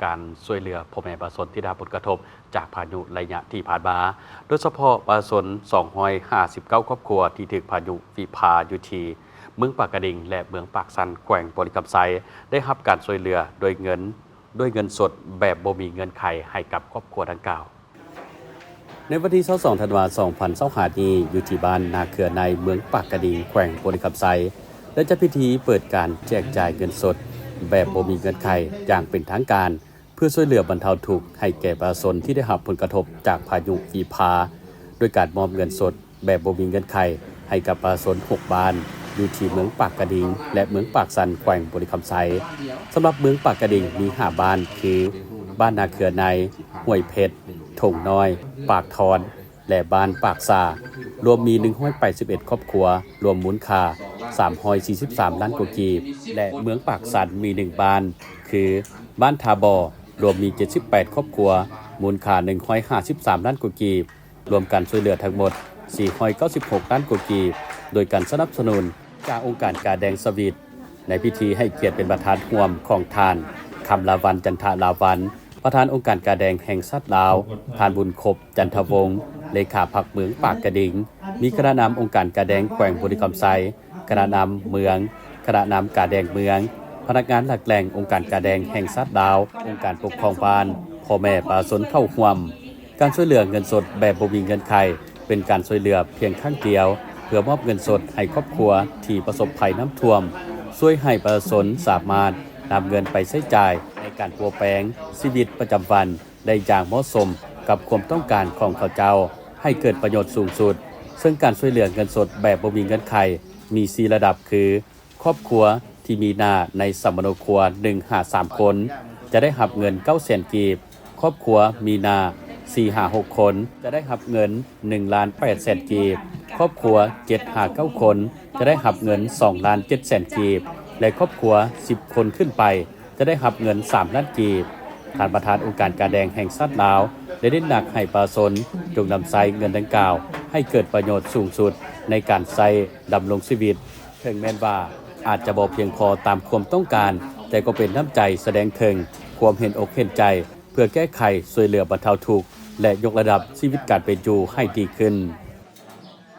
ການຊ່ວຍເຫຼືອພໍ່ແມ່ປະຊາຊົນທີ່ໄດ້ຮັບຜົນກະທົບຈາກພາຍຸໄລຍະທີ່ຜ່ານມາ, ໂດຍສະເພາະປະຊາຊົນສອງຮ້ອຍຫ້າສິບເກົ້າຄອບຄົວທີ່ຖືກພາຍຸຟີພາຢູ່ທີ່ເມືອງປາກກະດິງ ແລະ ເມືອງປາກຊັນ ແຂວງບໍລິຄຳໄຊ ໄດ້ຮັບການຊ່ວຍເຫຼືອໂດຍເງິນ ດ້ວຍເງິນສົດແບບບໍ່ມີເງື່ອນໄຂໃຫ້ກັບຄອບຄົວດັ່ງກ່າວ. ໃນວັນທີຊາວສອງ ທັນວາ ສອງພັນຊາວຫ້ານີ້ ຢູ່ທີ່ບ້ານນາເຄືອໃນ ເມືອງປາກກະດິງ ແຂວງບໍລິຄຳໄຊ ໄດ້ຈັດພິທີເປີດການແຈກຈ່າຍເງິນສົດແບບບໍ່ມີເງື່ອນໄຂຢ່າງເປັນທາງການ ເພື່ອຊ່ວຍເຫຼືອບັນເທົາທຸກໃຫ້ແກ່ປະຊາຊົນທີ່ໄດ້ຮັບຜົນກະທົບຈາກພາຍຸຟີພາ ໂດຍການມອບເງິນສົດ ແບບບໍ່ມີເງື່ອນໄຂໃຫ້ກັບປະຊາຊົນຫົກບ້ານ ຢູ່ທີ່ເມືອງປາກກະດິງ ແລະ ເມືອງປາກຊັນ ແຂວງບໍລິຄຳໄຊ. ສຳລັບເມືອງປາກກະດິງມີຫ້າບ້ານ ຄື ບ້ານນາເຄືອໃນ, ຫ້ວຍເພັດ, ທົ່ງນ້ອຍ, ປາກທອນ ແລະ ບ້ານປາກສາ, ລວມມີໜຶ່ງຮ້ອຍແປດສິບເອັດຄອບຄົວ, ລວມມູນຄ່າສາມຮ້ອຍສີ່ສິບສາມລ້ານກວ່າກີບ ແລະ ເມືອງປາກຊັນມີໜຶ່ງບ້ານ ຄື ບ້ານທ່າບໍ່, ລວມມີເຈັດສິບແປດຄອບຄົວ, ມູນຄ່າໜຶ່ງຮ້ອຍຫ້າສິບສາມລ້ານກວ່າກີບ. ລວມການຊ່ວຍເຫຼືອທັງໝົດສີ່ຮ້ອຍເກົ້າສິບຫົກລ້ານກວ່າກີບ ໂດຍການສະໜັບສະໜູນຈາກອົງການກາແດງສະຫວິດ. ໃນພິທີໃຫ້ກຽດເປັນປະທານຮ່ວມຂອງທ່ານ ຄຳລາວັນ ຈັນທະລາວັນ ປະທານອົງການກາແດງແຫ່ງຊາດລາວ, ທ່ານ ບຸນຄົບ ຈັນທະວົງ ເລຂາພັກເມືອງປາກກະດິງ, ມີຄະນະນຳອົງການກາແດງແຂວງບໍລິຄຳໄຊ, ຄະນະນຳເມືອງ, ຄະນະນຳກາແດງເມືອງ, ພະນັກງານຫຼັກແຫຼ່ງອົງການກາແດງແຫ່ງຊາດລາວ, ອົງການປົກຄອງບ້ານ, ພໍ່ແມ່ປະຊາຊົນເຂົ້າຮ່ວມ. ການຊ່ວຍເຫຼືອເງິນສົດແບບບໍ່ມີເງື່ອນໄຂ ເປັນການຊ່ວຍເຫຼືອພຽງຄັ້ງດຽວ ເພື່ອມອບເງິນສົດໃຫ້ຄອບຄົວທີ່ປະສົບໄພນ້ຳຖ້ວມ, ຊ່ວຍໃຫ້ປະຊາຊົນສາມາດນຳເງິນໄປໃຊ້ຈ່າຍໃນການປົວແປງຊີວິດປະຈຳວັນ ໄດ້ຢ່າງເໝາະສົມກັບຄວາມຕ້ອງການຂອງເຂົາເຈົ້າ ໃຫ້ເກີດປະໂຫຍດສູງສຸດ. ເຊິ່ງການຊ່ວຍເຫຼືອເງິນສົດແບບບໍ່ມີເງື່ອນໄຂມີສີ່ລະດັບ ຄື ຄອບຄົວທີ່ມີໜ້າໃນສຳມະໂນຄົວໜຶ່ງຫາສາມຄົນ ຈະໄດ້ຮັບເງິນເກົ້າແສນກີບ, ຄອບຄົວມີໜ້າສີ່ຫາຫົກຄົນ ຈະໄດ້ຮັບເງິນໜຶ່ງລ້ານແປດແສນກີບ, ຄອບຄົວເຈັດຫາເກົ້າຄົນ ຈະໄດ້ຮັບເງິນສອງລ້ານເຈັດແສນກີບ ແລະ ຄອບຄົວສິບຄົນຂຶ້ນໄປ ຈະໄດ້ຮັບເງິນສາມລ້ານກີບ. ທ່ານປະທານອົງການກາແດງແຫ່ງຊາດລາວ ໄດ້ເນັ້ນໜັກໃຫ້ປະຊາຊົນຈົ່ງນຳໃຊ້ເງິນດັ່ງກ່າວໃຫ້ເກີດປະໂຫຍດສູງສຸດໃນການໃຊ້ດຳລົງຊີວິດ. ເຖິງແມ່ນວ່າອາດຈະບໍ່ພຽງພໍຕາມຄວາມຕ້ອງການ, ແຕ່ກໍເປັນນ້ຳໃຈສະແດງເຖິງຄວາມເຫັນອົກເຫັນໃຈ ເພື່ອແກ້ໄຂ, ຊ່ວຍເຫຼືອບັນເທົາທຸກ ແລະ ຍົກລະດັບຊີວິດການເປັນຢູ່ໃຫ້ດີຂຶ້ນ.